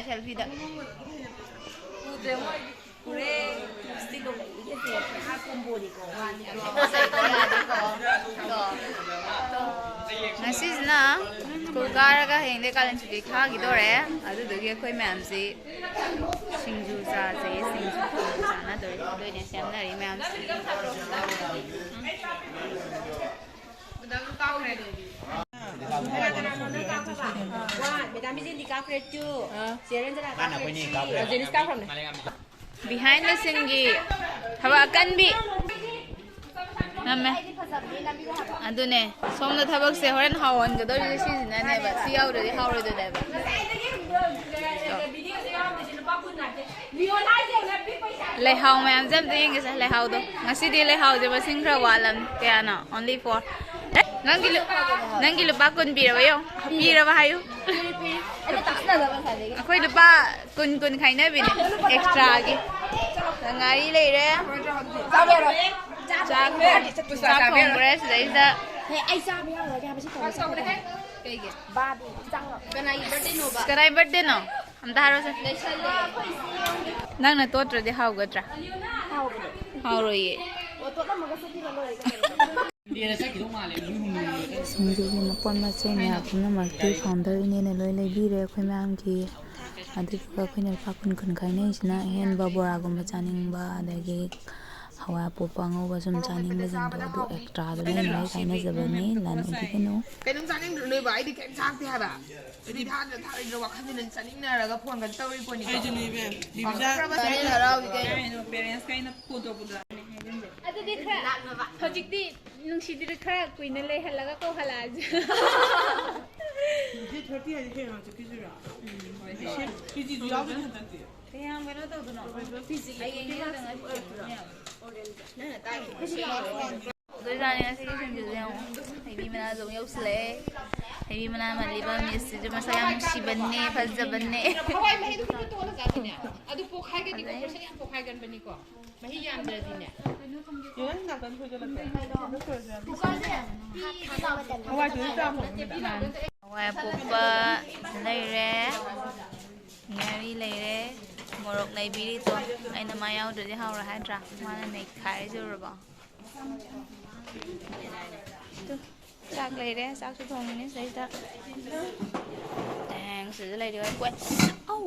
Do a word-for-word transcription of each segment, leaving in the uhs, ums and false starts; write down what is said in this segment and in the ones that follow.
ꯁꯦꯜꯐꯤꯗ꯫ ꯉꯁꯤꯁꯤꯅ school ꯀꯥꯔꯒ ꯍꯌꯦꯡꯗꯩ ꯀꯥꯂꯦꯟ ꯁꯨꯇꯤ ꯊꯥꯈꯤꯗꯣꯔꯦ꯫ ꯑꯗꯨꯗꯨꯒꯤ ꯑꯩꯈꯣꯏ ꯃꯌꯥꯝꯁꯤ ꯁꯤꯡꯖꯨ ꯆꯥꯁꯦ, ꯁꯤꯡꯖꯨ ꯆꯥꯅꯗꯣꯏ-, ꯗꯣꯏꯅꯦ, ꯁꯦꯝꯅꯔꯤ ꯃꯌꯥꯝꯁꯤ꯫ ꯃꯦꯗꯥꯝ ꯕꯤꯖꯦꯟꯗꯤ ꯀꯥꯞꯈ꯭ꯔꯦ ꯇꯨ꯫ ꯆꯦ ꯔꯟꯖꯅꯥ ꯀꯥꯞꯈ꯭ꯔꯦ ꯊ꯭ꯔꯤ꯫ ꯖꯦꯅꯤꯁ ꯀꯥꯞꯈ꯭ꯔꯕꯅꯦ꯫ Behind the scene ꯒꯤ ꯊꯕꯛ ꯑꯀꯟꯕꯤ꯫ ꯅꯝꯃꯦ꯫ ꯑꯗꯨꯅꯦ, ꯁꯣꯝꯗ ꯊꯕꯛꯁꯦ ꯍꯣꯔꯦꯟ ꯍꯥꯎꯍꯟꯒꯗꯧꯔꯤꯁꯦ ꯁꯤꯁꯤꯅꯅꯦꯕ꯫ ꯁꯤ ꯌꯥꯎꯗ꯭ꯔꯗꯤ ꯍꯥꯎꯔꯣꯏꯗꯣꯏꯅꯦꯕ꯫ ꯂꯩꯍꯥꯎ ꯃꯌꯥꯝꯁꯦ ꯑꯝꯇ ꯌꯦꯡꯒꯦꯁꯦ, ꯂꯩꯍꯥꯎꯗꯣ꯫ ꯉꯁꯤꯗꯤ ꯂꯩꯍꯥꯎꯁꯦ ꯃꯁꯤꯡ ꯈꯔ ꯋꯥꯠꯂꯝꯅꯤ꯫ ꯀꯌꯥꯅꯣ? Only four꯫ ꯅꯪꯒꯤ ꯂꯨ-, ꯅꯪꯒꯤ ꯂꯨꯄꯥ ꯀꯨꯟ ꯄꯤꯔꯕ ꯌꯦꯡꯉꯣ꯫ ꯄꯤꯔꯕ ꯍꯥꯏꯌꯨ꯫ ꯑꯩꯈꯣꯏ ꯂꯨꯄꯥ ꯀꯨꯟ ꯀꯨꯟ ꯈꯥꯏꯅꯕꯤꯅꯦ extra ꯒꯤ꯫ ꯉꯥꯔꯤ ꯂꯩꯔꯦ꯫ ꯆꯥꯛ, ꯆꯥꯛ ꯊꯣꯡꯈ꯭ꯔꯦ ꯁꯤꯗꯩꯁꯤꯗ꯫ ꯍꯦ, ꯑꯩ ꯆꯥꯕ ꯌꯥꯎꯔꯣꯏꯒꯦ ꯍꯥꯏꯕꯁꯤ ꯀꯧꯔ ꯆꯠꯀꯗꯕꯅꯤ꯫ ꯀꯩꯒꯤ? ꯕꯥꯕꯤ, ꯆꯥꯛ ꯂꯥꯎ꯫ ꯀꯅꯥꯒꯤ birthday ꯅꯣꯕ? ꯀꯅꯥꯏ birthday ꯅꯣ? ꯑꯝꯇ ꯍꯥꯏꯔꯣꯁꯦ꯫ ꯂꯩꯁꯜꯂꯣ, ꯑꯩꯈꯣꯏ ꯏꯆꯦ꯫ ꯅꯪꯅ ꯇꯣꯠꯇ꯭ꯔꯗꯤ ꯍꯥꯎꯒꯗ꯭ꯔꯥ? ꯍꯥꯎꯕꯅꯦ꯫ ꯍꯥꯎꯔꯣꯏꯌꯦ꯫ ꯑꯣ, ꯇꯣꯠꯂꯝꯃꯒ ꯆꯠꯈꯤꯕ ꯂꯣꯏꯔꯦ ꯀꯩꯅꯣ꯫ ꯁꯤꯡꯖꯨꯒꯤ ꯃꯄꯣꯠ ꯃꯆꯩ ꯃꯌꯥꯝ ꯄꯨꯝꯅꯃꯛꯇꯤ founder ꯏꯅꯦꯅ ꯂꯣꯏ ꯂꯩꯕꯤꯔꯦ ꯑꯩꯈꯣꯏ ꯃꯌꯥꯝꯒꯤ꯫ ꯑꯗꯨꯗꯨꯒ ꯑꯩꯈꯣꯏꯅ ꯂꯨꯄꯥ ꯀꯨꯟ ꯀꯨꯟ ꯈꯥꯏꯅꯩꯁꯤꯅ ꯑꯍꯦꯟꯕ ꯕꯣꯔꯥꯒꯨꯝꯕ ꯆꯥꯅꯤꯡꯕ, ꯑꯗꯒꯤ ꯍꯋꯥꯏ ꯑꯄꯣꯞꯄ ꯑꯉꯧꯕ ꯁꯨꯝ ꯆꯥꯅꯤꯡꯕꯁꯤꯡꯗꯣ ꯑꯗꯨ extra ꯗ ꯂꯣꯏꯅ ꯂꯣꯏ ꯈꯥꯏꯅꯖꯕꯅꯤ, ꯂꯥꯟꯅꯕꯤꯒꯅꯨ꯫ ꯀꯩꯅꯣꯝ ꯆꯥꯅꯤꯡꯗ꯭ꯔꯣ ꯅꯣꯏꯕ? ꯑꯩꯗꯤ ꯀꯩꯝ ꯆꯥꯛꯇꯦ ꯍꯥꯏꯕ꯫ ꯑꯩꯗꯤ ꯊꯥꯗ ꯊꯥꯔꯤꯗ꯭ꯔꯣ ꯋꯥꯈꯜꯁꯤꯅ ꯆꯥꯅꯤꯡꯅꯔꯒ ꯐꯣꯟꯒ ꯇꯧꯔꯤ ꯄꯣꯠꯅꯤꯀꯣ꯫ ꯑꯩꯁꯨꯅꯦ ꯏꯕꯦꯝ, ꯗꯤꯕꯤꯖꯥ꯫ ꯐꯪꯉꯛꯇ꯭ꯔꯕ ꯆꯥꯅꯤꯡ ꯍꯔꯥꯎꯔꯤ ꯀꯩꯅꯣ꯫ Parents ꯀꯩꯅ call ꯇꯧꯔꯛꯄꯗ꯫ ꯑꯗꯨꯗꯤ ꯈꯔ ꯍꯧꯖꯤꯛꯇꯤ ꯅꯨꯡꯁꯤꯗ꯭ꯔꯤ, ꯈꯔ ꯀꯨꯏꯅ ꯂꯩꯍꯜꯂꯒ ꯀꯧꯍꯜꯂꯛꯑꯁꯦ꯫ Day thirty ꯍꯥꯏꯗꯤ ꯍꯌꯦꯡ ꯍꯪꯆꯤꯠꯀꯤꯁꯤꯔꯣ? ꯄꯤ ꯖꯤꯁꯨ ꯌꯥꯎꯗꯣꯏꯅꯤ ꯍꯟꯗꯛꯇꯤ꯫ ꯀꯌꯥꯝ ꯀꯩꯅꯣ ꯇꯧꯗꯣꯏꯅꯣ? ꯄꯤ ꯖꯤ ꯍꯌꯦꯡ ꯌꯦꯡꯉꯒ ꯉꯁꯤ ꯅꯪꯅ ꯇꯥꯛꯏ꯫ ꯇꯧꯗꯣꯏꯖꯥꯠꯅꯤ ꯉꯁꯤꯒꯤ ꯁꯤꯡꯖꯨꯁꯦ ꯌꯦꯡꯉꯣ꯫ ꯍꯩꯕꯤ ꯃꯅꯥꯁꯨ ꯑꯃꯨꯛ ꯌꯧꯁꯤꯜꯂꯛꯑꯦ꯫ ꯍꯩꯕꯤ ꯃꯅꯥ ꯃꯜꯂꯤꯕ ꯃꯤꯁꯁꯤꯁꯨ ꯃꯁꯛ ꯌꯥꯝ ꯅꯨꯡꯁꯤꯕꯅꯦ, ꯐꯖꯕꯅꯦ꯫ ꯍꯋꯥꯏ ꯃꯍꯤꯗꯣ ꯈꯔ ꯇꯣꯠꯂ ꯆꯥꯁꯤꯅꯦ꯫ ꯑꯗꯨ ꯄꯣꯛꯈꯥꯏꯒꯅꯤꯀꯣ, ꯐꯖꯩ꯫ ꯄꯣꯔꯁꯟ ꯌꯥꯝ ꯄꯣꯛꯈꯥꯏꯒꯟꯕꯅꯤꯀꯣ꯫ ꯃꯍꯤ ꯌꯥꯝꯗ꯭ꯔꯗꯤꯅꯦ꯫ ꯌꯦꯡꯉꯣ ꯅꯥꯀꯟ ꯈꯣꯏꯗ ꯂꯩꯇ꯭ꯔꯣ? ꯍꯋꯥꯏ ꯊꯣꯡꯉ ꯆꯥꯕ ꯍꯥꯎꯕꯅꯤꯗ꯫ ꯍꯋꯥꯏ ꯑꯄꯣꯛꯄ ꯂꯩꯔꯦ꯫ ꯉꯥꯔꯤ ꯂꯩꯔꯦ, ꯃꯣꯔꯣꯛ ꯂꯩꯕꯤꯔꯤꯗꯣ꯫ ꯑꯩꯅ ꯃꯥ ꯌꯥꯎꯗ꯭ꯔꯗꯤ ꯍꯥꯎꯔꯣꯏ ꯍꯥꯏꯗ꯭ꯔꯥ? ꯃꯥꯅ ꯅꯩꯈꯥꯏꯔꯤꯁꯦ ꯎꯔꯕꯣ? ꯇꯨ, ꯆꯥꯛ ꯂꯩꯔꯦ, ꯆꯥꯛꯁꯨ ꯊꯣꯡꯉꯤꯅꯦ ꯁꯤꯗꯩꯗ꯫ ꯇꯦꯡ, ꯁꯤꯗ ꯂꯩꯔꯤ ꯍꯣꯏ ꯀꯣꯏ꯫ ꯑꯧ!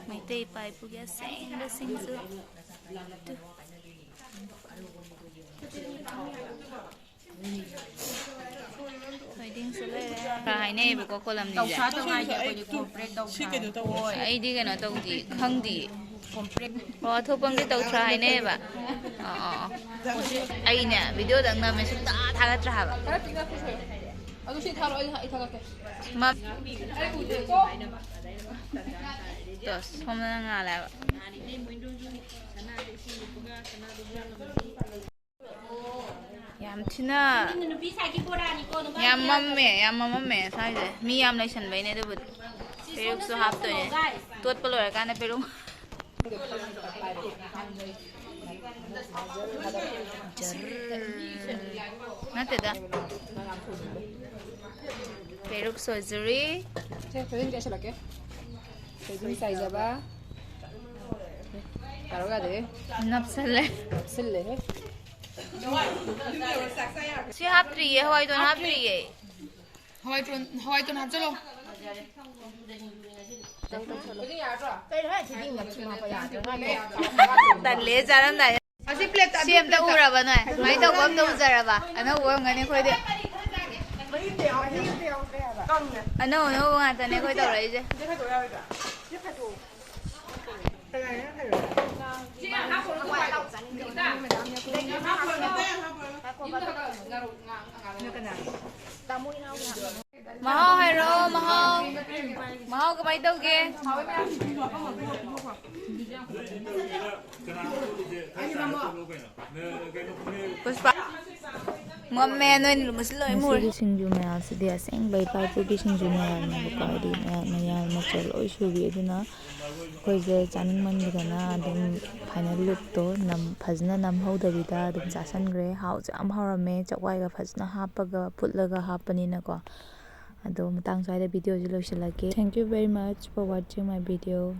ꯃꯩꯇꯩ ꯏꯄꯥ ꯏꯄꯨꯒꯤ ꯑꯁꯦꯡꯕ ꯁꯤꯡꯖꯨ꯫ ꯇꯨ꯫ ꯊꯣꯏꯗꯤꯡꯁꯨ ꯂꯩꯔꯦ꯫ ꯈꯔ ꯍꯥꯏꯅꯩꯌꯦꯕꯀꯣ, ꯀꯣꯂꯝꯅꯤꯁꯦ꯫ ꯇꯧꯁꯥ ꯇꯧ ꯍꯥꯏꯁꯦ ꯑꯩꯈꯣꯏꯗꯤ ꯀꯣꯔꯄꯣꯔꯦꯠ ꯇꯧꯁꯥ꯫ ꯁꯤ ꯀꯩꯅꯣ ꯇꯧꯋꯦ꯫ ꯍꯣꯏ, ꯑꯩꯗꯤ ꯀꯩꯅꯣ ꯇꯧꯗꯦ, ꯈꯪꯗꯦ꯫ ꯀꯣꯔꯄꯣꯔꯦꯠ꯫ ꯑꯣ, ꯑꯊꯣꯛꯄꯝꯗꯤ ꯇꯧꯁꯥ ꯍꯥꯏꯅꯩꯌꯦꯕ꯫ ꯑꯣ, ꯑꯣ, ꯑꯣ꯫ ꯑꯩꯅꯦ, ꯚꯤꯗꯤꯑꯣꯗꯪ ꯅꯝꯃꯦ, ꯁꯨꯡꯊꯥ ꯊꯥꯒꯠꯇ꯭ꯔꯦ ꯍꯥꯏꯕ꯫ ꯈꯔ ꯄꯤꯛꯅ ꯄꯨꯁꯦ꯫ ꯑꯗꯨ ꯁꯤ ꯊꯥꯔꯛꯑꯣ, ꯑꯩ, ꯑꯩ ꯊꯥꯒꯠꯀꯦ꯫ ꯃꯝ-, ꯑꯩ ꯎꯗꯦꯀꯣ꯫ ꯇꯣ, ꯁꯣꯝꯗꯅ ꯉꯥꯜꯂꯦ ꯍꯥꯏꯕ꯫ ꯌꯥꯝ ꯊꯤꯅ ꯅꯨꯄꯤ ꯁꯥꯏꯒꯤ ꯕꯣꯔꯥꯅꯤꯀꯣ, ꯅꯨꯄꯥ ꯌꯥꯝ ꯃꯝꯃꯦ, ꯌꯥꯝ ꯃꯝꯃꯝꯃꯦ ꯁ꯭ꯋꯥꯏꯁꯦ꯫ ꯃꯤ ꯌꯥꯝ ꯂꯩꯁꯟꯕꯩꯅꯦ ꯑꯗꯨꯕꯨꯗꯤ꯫ ꯄꯦꯔꯨꯛꯁꯨ ꯍꯥꯞꯇꯣꯏꯅꯦ꯫ ꯇꯣꯠꯄ ꯂꯣꯏꯔꯀꯥꯟꯗ ꯄꯦꯔꯨꯛ꯫ ꯖꯔ꯫ ꯅꯠꯇꯦꯗ꯫ ꯄꯦꯔꯨꯛ ꯁꯣꯏꯖꯔꯤ꯫ ꯁꯦ, ꯊꯣꯏꯗꯤꯡ ꯆꯥꯏꯁꯜꯂꯛꯀꯦ꯫ ꯊꯣꯏꯗꯤꯡ ꯆꯥꯏꯖꯕ꯫ ꯇꯥꯔꯛ ꯌꯥꯗꯦꯍꯦ꯫ ꯅꯞꯁꯜꯂꯦ꯫ ꯅꯞꯁꯤꯜꯂꯦꯍꯦ꯫ ꯁꯤ ꯍꯥꯞꯇ꯭ꯔꯤꯌꯦ, ꯍꯋꯥꯏꯗꯣꯟ ꯍꯥꯞꯇ꯭ꯔꯤꯌꯦ꯫ ꯍꯋꯥꯏ ꯇꯣꯟ, ꯍꯋꯥꯏ ꯇꯣꯟ ꯍꯥꯞꯆꯜꯂꯣ꯫ ꯀꯩꯅꯣ ꯍꯥꯏ, ꯊꯣꯏꯗꯤꯡ ꯅꯞꯁꯤꯟ ꯍꯥꯞꯄ ꯌꯥꯗ꯭ꯔꯥ? ꯇꯜꯂꯦ, ꯆꯥꯔꯝꯗꯥꯏꯗ꯫ ꯑꯁꯤ ꯄ꯭ꯂꯦꯠꯇ ꯁꯤ ꯑꯝꯇ ꯎꯔꯕ ꯅꯣꯏ? ꯁꯨꯃꯥꯏꯅ ꯇꯧꯕ ꯑꯝꯇ ꯎꯖꯔꯕ? ꯑꯅꯧꯕ ꯑꯣꯏꯔꯝꯒꯅꯤ ꯑꯩꯈꯣꯏꯗꯤ꯫ ꯃꯍꯤ ꯑꯝꯇ ꯌꯥꯎꯗꯦ ꯍꯥꯏꯕ꯫ ꯀꯪꯉꯦ꯫ ꯑꯅꯧ ꯑꯅꯧꯕ ꯉꯥꯛꯇꯅꯦ ꯑꯩꯈꯣꯏ ꯇꯧꯔꯛꯏꯁꯦ꯫ ꯁꯤ ꯈꯥꯏꯗꯣꯛꯑꯣ ꯌꯥꯔꯣꯏꯗ꯭ꯔꯥ? ꯁꯤ ꯈꯥꯏꯗꯣꯛꯑꯣ꯫ ꯀꯅꯥꯅ ꯈꯥꯏꯗꯣꯛꯑꯣ? ꯃꯍꯥꯎ ꯍꯥꯏꯔꯛꯑꯣ, ꯃꯍꯥꯎ꯫ ꯃꯍꯥꯎ ꯀꯃꯥꯏ ꯇꯧꯒꯦ? ꯄꯨꯁꯄꯥ꯫ ꯃꯝꯃꯦ, ꯅꯣꯏꯅ ꯃꯨꯁꯤꯜꯂꯣꯏ ꯃꯨꯔꯦ꯫ ꯉꯁꯤꯒꯤ ꯁꯤꯡꯖꯨ ꯃꯌꯥꯝꯁꯤꯗꯤ ꯑꯁꯦꯡꯕ ꯏꯄꯥ ꯏꯄꯨꯒꯤ ꯁꯤꯡꯖꯨ ꯃꯌꯥꯝꯅꯦꯕꯀꯣ, ꯍꯥꯏꯗꯤ ꯃꯌꯥꯜ, ꯃꯌꯥꯜ ꯃꯆꯜ ꯂꯣꯏ ꯁꯨꯕꯤ꯫ ꯑꯗꯨꯅ ꯑꯩꯈꯣꯏꯁꯦ ꯆꯥꯅꯤꯡꯃꯟꯈꯤꯗꯅ ꯑꯗꯨꯝ final lookꯇꯣ ꯅꯝ-, ꯐꯖꯅ ꯅꯝꯍꯧꯗꯕꯤꯗ ꯑꯗꯨꯝ ꯆꯥꯁꯟꯈ꯭ꯔꯦ꯫ ꯍꯥꯎꯁꯨ ꯌꯥꯝ ꯍꯥꯎꯔꯝꯃꯦ, ꯆꯥꯛꯋꯥꯏꯒ ꯐꯖꯅ ꯍꯥꯞꯄꯒ ꯐꯨꯠꯂꯒ ꯍꯥꯞꯄꯅꯤꯅꯀꯣ꯫ ꯑꯗꯣ ꯃꯇꯥꯡ ꯁ꯭ꯋꯥꯏꯗ videoꯁꯦ ꯂꯣꯏꯁꯤꯜꯂꯒꯦ. Thank you very much for watching my video.